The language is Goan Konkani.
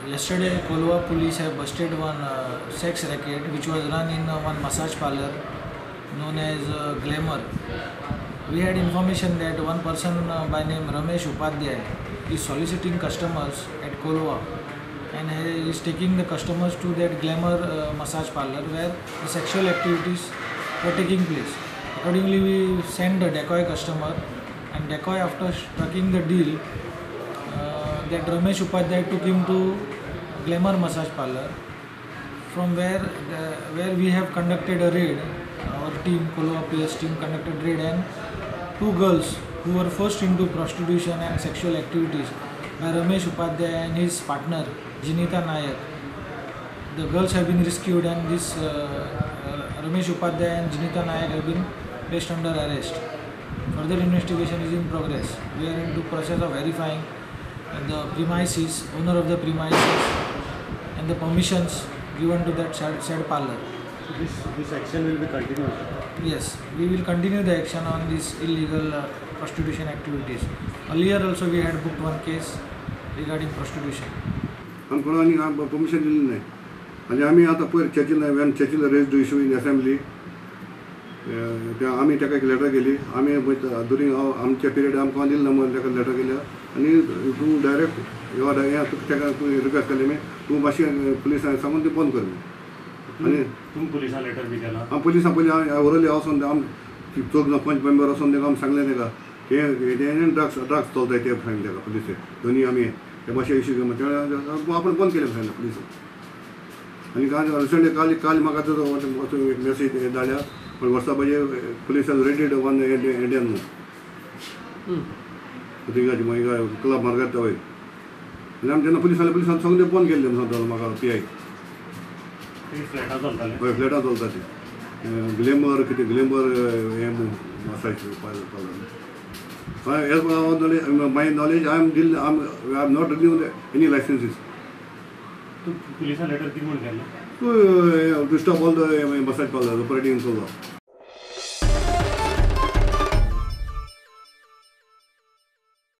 Yesterday, Colva police have busted one sex racket which was run in one massage parlor known as Glamour. We had information that one person by name Ramesh Upadhyay is soliciting customers at Colva and he is taking the customers to that Glamour massage parlor where the sexual activities were taking place. Accordingly, we sent the decoy customer, and decoy, after striking the deal, that Ramesh Upadhyay took him to Glamour massage parlor, from where we have conducted a raid. Our team, Colva PS team, conducted raid, and two girls who were forced into prostitution and sexual activities by Ramesh Upadhyay and his partner Jinita Nayak. The girls have been rescued, and this Ramesh Upadhyay and Jinita Nayak have been placed under arrest. Further investigation is in progress. We are into process of verifying the premises, owner of the premises, and the permissions given to that said parlor. So this action will be continued? Yes, we will continue the action on this illegal prostitution activities. Earlier also we had booked one case regarding prostitution. आमी कोणा आनी परमिशन दिली नाही आनी आमी आतां पयर Churchill when Churchill raised issue in assembly, आमी ताका एक लेटर केली. आमी दुरींग आमच्या पिरियड आमकां दिली ना म्हणून ताका लेटर केल्या आनी तूं डायरेक्ट हें ताका तूं रिक्वेस्ट केली मी तूं मातशें पुलिसांक सांगून ती बंद कर. आनी तुमी पुलिसांक लेटर बी केला? आं, पुलिसां पयलीं हांवें उरयली वचोन आम चौग जाण पंच मेंबर वचोन ताका आमी सांगलें ताका हें ड्रग्स चलताय ते सांगलें ताका पुलिसे दोनी आमी ते मातशें इश्यू आपण बंद केलें सांगलें पुलिसांक. आनी काल रिसंटली काल काल म्हाका तो एक मेसेज धाडल्या पण वर्सापाचेर police has raided one Indian थिंगाची मागीर क्लब मार्गात वयर. आनी आमी जेन्ना पुलिसां पुलिसान सगळें बंद केल्लें सांगता म्हाका पी I. फ्लॅटां चलताले? हय, फ्लॅटां चलता ते ग्लॅमर कितें ग्लॅमर हें massage parlour. As my knowledge I am deal I am not renew any licenses. तूं पुलिसां लेटर कितें म्हूण केल्लें? तूं to stop all the massage parlour operating in Colva.